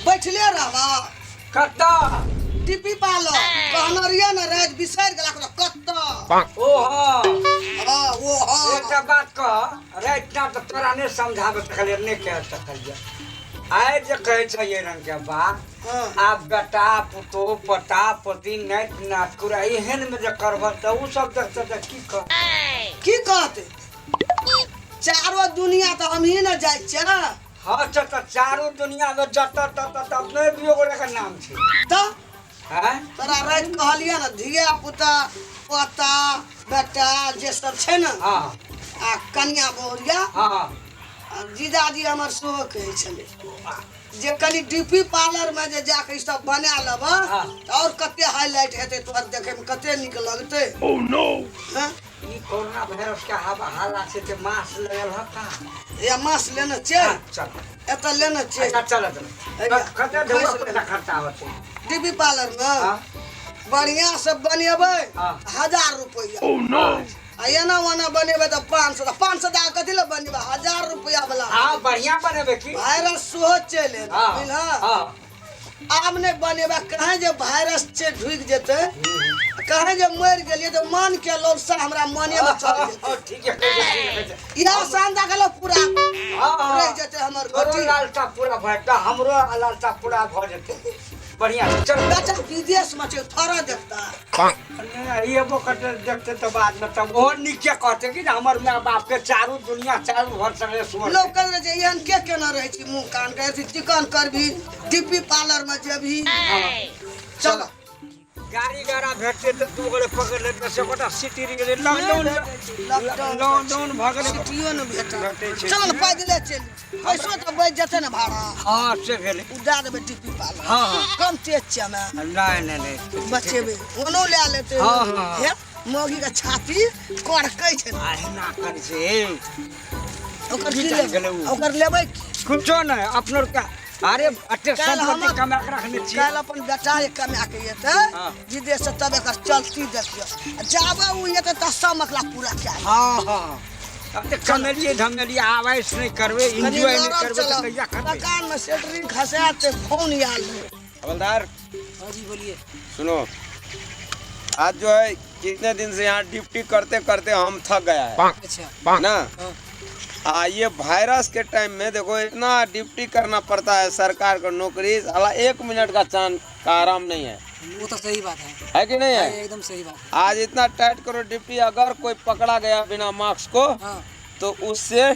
बैठले रहबा। कतऽ? टीपी पालो कहने रहियै ने, राति बिसरि गेला कतऽ। ओ हँ। हँ, ओ हँ। एकटा बात कह, राति ना तऽ तोरा नहि समझाबै सकलियै, नहि कह सकलियै। आइ जे कहै छै एहि रंगके बात। आब बेटा पुतोह पोता पोती नाति नातकुरा एहनमे जे करबह तऽ ओ सब देखतै तऽ की कह? की कहतै? चारो दुनिया तऽ हमही ने जाइ छियै। हँ, तऽ चारू दुनियामे जतऽ ततऽ तऽ अपने दुइयो गोटेके नाम छै। तऽ आँय? तोरा राति कहलियै ने, धिया पुता पोता बेटा जे सब छै ने आ कनिया बहुरिया आ जीजाजी हमर सेहो कहै छलै जे कनि डीपी पार्लरमे जे जाके ई सब बना लेबह तऽ आओर कते हाईलाइट हेतै, तोहर देखैमे कते नीक लगतै। हँ? ई कोरोना वायरस के हवा हाला छै तऽ मास्क लगल ह का? या मास्क लेने छियै। हाँ, चल। एतऽ लेने छियै। अच्छा, चल चल। हैया, कते ढेर पैसा पैसा खर्चा होतै? डीपी पार्लर मे बढ़िया से बनेबै 1000 रुपया, आ एना ओना बनेबै तऽ 500। तऽ 500 दए कथी लए बनेबै? 1000 रुपया वाला। हाँ, बढ़िया बनेबै की। वायरस सेहो चलि एलै। बुझलह? हाँ। आब नहि बनेबै, कहें जे वायरस छै ढुकि जेतै, कहें जे मरि गेलियै तऽ मन के लौलसा हमरा मने मे चल जेतै। हाँ, ठीक है, ठीक है, ठीक है। इएह सांदा गेलो पूरा हाँ। रहि जेतै हमर तोरो गोटी। लालसा पूरा भऽ जेतै, हमरो लालसा पूरा भऽ जेतै। बढ़िया छै, चल। बेटा विदेश मे छै, थोड़ा देखता। नहि, एबो करतै, देखतै तऽ बादमे तब ओहो नीके कहतै कि ने हमर माय बापके चारू दुनिया चारू भर सगरे सुअर। लोक कहै रहै छै एहन के केना रहै छी, मुँह कान के अथी चिकन करबी, डीपी पार्लर मे जेबही। चल। गाड़ी गाड़ा भेटतै तऽ दू गोरे पकड़ लेतै से गोटा सिटी गेलै। लॉकडाउन लॉकडाउन भऽ गेलै। सिटियो ने भेटल। भेटै छै। चल ने, पैदले चलि, पैसो तऽ बचि जेतै ने भाड़ा। हँ, से भेलै। ओ दए देबै डीपी पार्लर। हाँ। कम तेज छियै हमे। नहि नहि नहि। बचेबै, ओनो लए लेतै। हाँ, हाँ। हे, मौगी के छाती कड़कै छै ने। अहिना करै छै। ओकर की की जानि लेबै? गेलै उ? ओकर लेबै की? कुछो नहि, अपनो के अरे अते काल्हि सम्पत्ति हमर कमा के रखने छियै। काल्हि अपन बेटा जे कमा के एतै विदेश से, तब एकर चलती देखियौ। आ जाबे उ एतै तऽ सब मकला पूरा कए लेबै। हाँ हाँ, अब तऽ कमेलियै धमेलियै, आवाज नहि करबै, कनि एन्जॉय नहि नरम करबै तऽ चलब। कहिया करबै? मकान में सेटरिंग खसा ते फोन आयल रहै। हवलदार। हाँ जी, बोलिए। सुनो, आज जो है कितने दिन से यहाँ ड्यूटी करते करते हम थक गया है। अच्छा। ना। हाँ। आ ये वायरस के टाइम में देखो इतना ड्यूटी करना पड़ता है, सरकार का नौकरी साला एक मिनट का चांद का आराम नहीं है। वो तो सही बात है। है कि नहीं है? हाँ, एकदम सही बात है। आज इतना टाइट करो ड्यूटी, अगर कोई पकड़ा गया बिना मास्क को तो उससे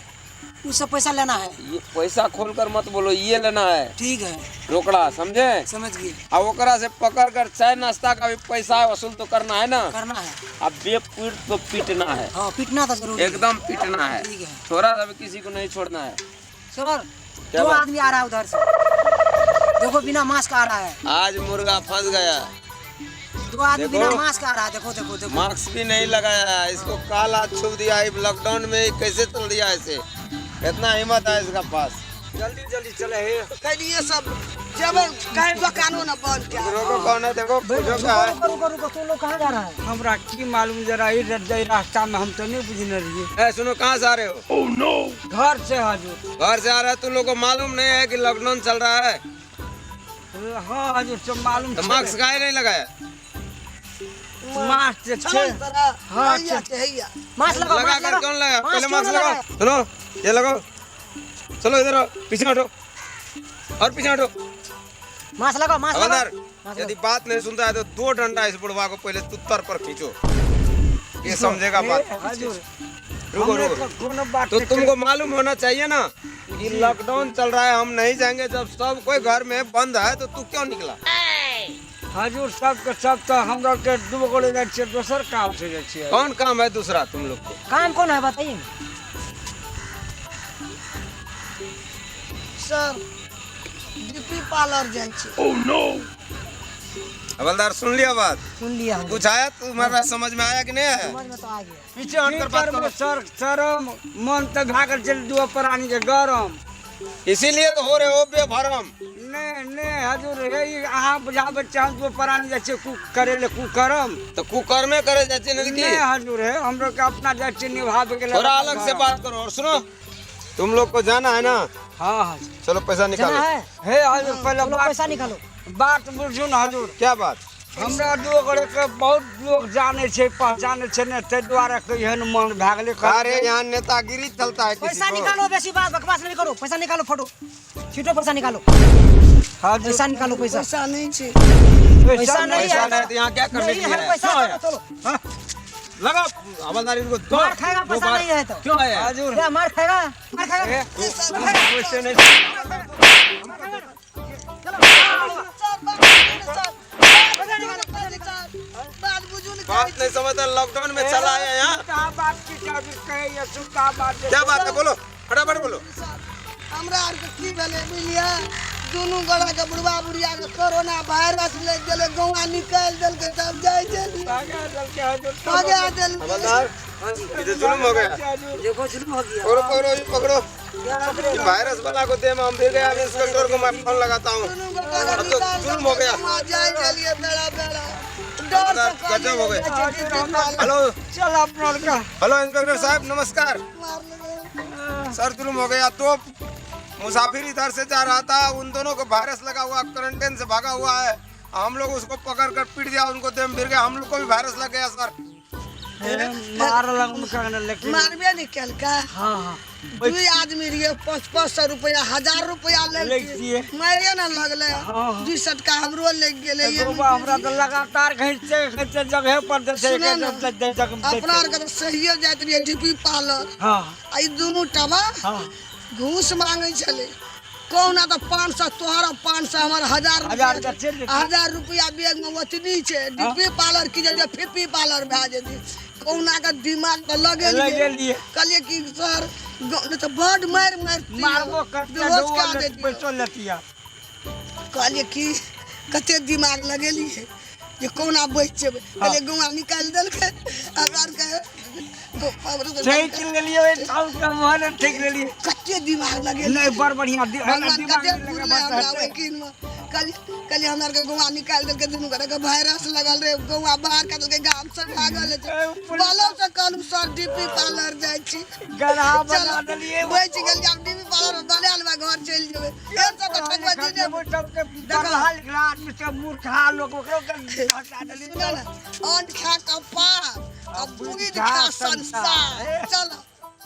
उससे पैसा लेना है। ये पैसा खोल कर मत बोलो, ये लेना है। ठीक है। रोकड़ा, समझे? समझ गए। अब ओकरा से पकड़ कर चाय नाश्ता का भी पैसा वसूल तो करना है ना? करना है। अब बेपीट तो पीटना है। हाँ, पीटना तो जरूरी है। एकदम पीटना है। ठीक है। थोड़ा सा भी किसी को नहीं छोड़ना है। सर, क्या दो बात? आदमी आ रहा है उधर से, देखो बिना मास्क आ रहा है। आज मुर्गा फंस गया। दो आदमी देखो। बिना मास्क आ रहा है, देखो देखो देखो। मास्क भी नहीं लगाया है, इसको काला छुप दिया है। लॉकडाउन में कैसे चल दिया ऐसे? इतना हिम्मत है इसका पास। जल्दी जल्दी चले हे। कहलिए सब जेबै कहीं दोकानो ने बंद कए। रोको, कौन है देखो, पूछो क्या है। रुको रुको रुको, तुम लोग कहाँ जा रहा है? हमरा की मालूम जरा, ई रास्ता में हम तो नहीं बुझने रहिए। ए, सुनो, कहाँ से आ रहे हो? घर से हजूर। घर से आ रहा है? तुम लोग को मालूम नहीं है कि लॉकडाउन चल रहा है? हाँ हजूर, सब मालूम तो छलै। मास्क काहे नहीं लगाया? मास्क जे चल छै। ने तोरा। हाँ, हैया छै। छै, हैया। मास्क लगाओ। लगा मास्क कर लगाओ। कौन लगा? मास्क पहले क्यों मास्क नहीं लगाओ। लगाया? सुनो, ये लगाओ, चलो इधर आओ, पीछे हटो और पीछे हटो। मास्क लगाओ, मास्क लगाओ। हवलदार, मास्क यदि लगाओ। बात नहीं सुनता है तो दो डंडा इस बुढ़वा को पहले तुत्तर पर खींचो, ये समझेगा ए, बात। हजूर, रुको हमरे रुको। तो कोनो बात तो नहीं। तुमको मालूम होना चाहिए ना कि लॉकडाउन चल रहा है, हम नहीं जाएंगे। जब सब कोई घर में बंद है तो तू क्यों निकला? हजूर, सबके सब तो हमरा के दू गोले जाइ छियै, दोसर काम से जाइ छियै। कौन काम है दूसरा तुम लोग को? काम कौन है बताइए। सर, डीपी पार्लर जाइ छी। हवलदार, सुन लिया बात? सुन लिया हमने। कुछ आया तुम्हारा समझ में आया कि नहीं आया? समझ में तो आ गया। पीछे हटकर बात करो। सर, शरम मन तऽ भए गेल छै दू प्राणी के गरम। इसीलिए तो हो रहे हो बेभरम। नहि नहि हजूर, हे ई अहाँ बुझाबै छियै, हम दू प्राणी जाइ छियै कु करे ले कुकरम। तो कुकर में करे जाते नहीं की? नहि हजूर, हे हमरो के अपना जाइ छियै निभाबै के लेल। थोड़ा अलग से बात करो और सुनो, तुम लोग को जाना है ना? हाँ हाँ। चलो पैसा जाना निकालो। है। हे हजूर, पहले चलो बात पैसा निकालो। बात बुझू ने हजूर। क्या बात? हमरा दू गोरे के बहुत लोग जाने छै, पहचाने छै ने, ताहि दुआरे के एहन मन भए गेलै। अरे यहाँ नेतागिरी चलता है किसी पैसा को। निकालो, बेसी बात बकवास नहीं करो। पैसा निकालो, फोटो छीटो, पैसा निकालो। हजूर, पैसा निकालो, पैसा। पैसा नहीं छै। पैसा नहीं पैसा है। नहीं तो यहाँ क्या करने नहीं के है लिए आए? पैसा, चलो चलो। लगाओ हवलदार इनको दो। मार खाएगा, दो पैसा बार। नहीं है तो। क्यों आया? हजूर। क्या मार खाएगा? मार खाएगा। हे, वैसे नहीं। बात बुझू ने। बात नहीं समझता, लॉकडाउन में चला आया यहाँ। सुता बात की हजूर कहैया, सुता बात। क्या बात है बोलो, फटाफट बोलो। हमरा आरके की भेलै बुझलियै? दुनू गोड़ा के बुढ़वा बुढ़िया के कोरोना वायरस लागि गेलै, गौआ निकालि देलकै, तब जाइ छलियै। भगा देलकै हजूर। भगा देलकै। हवलदार ये तो जुल्म हो गया। देखो जुल्म हो गया। पकड़ो पकड़ो ये पकड़ो, ये वायरस वाला को दे में हम फिर गया। अभी इंस्पेक्टर को मैं फोन लगाता हूँ। दुनू गोटा के अब तो निकालि जुल्म हो गया। देलकै, गौआ जाइ छलियै बेड़ा बेड़ा डर से। गजब हो गया। कहलियै, जाइ छी, हेलो चल अपना आरके। हेलो इंस्पेक्टर साहब नमस्कार। मारलकै। सर जुल्म हो गया। तो मुसाफिर इधर से जा रहा था, उन दोनों को वायरस लगा हुआ, क्वारंटाइन से भागा हुआ है। हम लोग उसको पकड़ कर पीट दिया, उनको देम गिर गया, हम लोग को भी वायरस लग गया सर। मारलक हुनका ने, लेकिन मारबे नहि केलकै। हाँ हाँ। दुई आदमी रहियै, 500-500 रुपया, 1000 रुपया लैतियै। मारे ने लगलै। हाँ। 2 सटका हमरो लागि गेलै। गोबा हमरा तऽ लगातार घिचते घिचते जगहे पर दै छै। सुने ने, अपना आरके तऽ सहिए जाइत रहियै डीपी पार्लर। हाँ। आ ई दुनू टबा हाँ। घूस मांगै छलै। कहुना तऽ 500 तोहर, 500 हमर, 1000 1000 रुपया। तऽ चलि जेतै। 1000 रुपया बैग मे ओतनी छै। डीपी पार्लर की जे फिपी पार्लर भए जेतै। कहुना के दिमाग तऽ लगेलियै। लगेलियै। कहलियै कि सर नहि तऽ बड मारि मारि मारबो करतियै, बेहोश कए देतियै। पैसो लेतियै। कहलियै कि कते दिमाग लगेलियै जे कोना बचि जेबै। कहलियै गौआ निकालि देलकै हमरा आरके। ठीक लेलियै, ओहि ठाम के मोहन ठीक लेलियै। कते दिमाग लगेलियै। नहि, बड़ बढ़िआँ भगवान दिमाग कते नहि पुरलै लगेबै हमरा तऽ ओहि हेतै। किनमे। कहलियै हमरा आरके गौआ निकालि देलकै, दुनू गोटे वायरस लगल रहै, गौआ बाहर कऽ देलकै, गाम से भागल छै। बलो से कहलहुँ सर डीपी पार्लर जाइ छी। गदहा बना चलो, देलियै। बचि गेलियै। आब डीपी पार्लर मे बना लेबै, घर चलि जेबै। एक सए के ठकबै दिने। सबके पढ़ा लिखला आदमी सब मूर्खा लोक, ओकरो के हटा देलियै। सुनो ने, अन्न खा कऽ पाप आ बुद्धि खा संसार। चलो।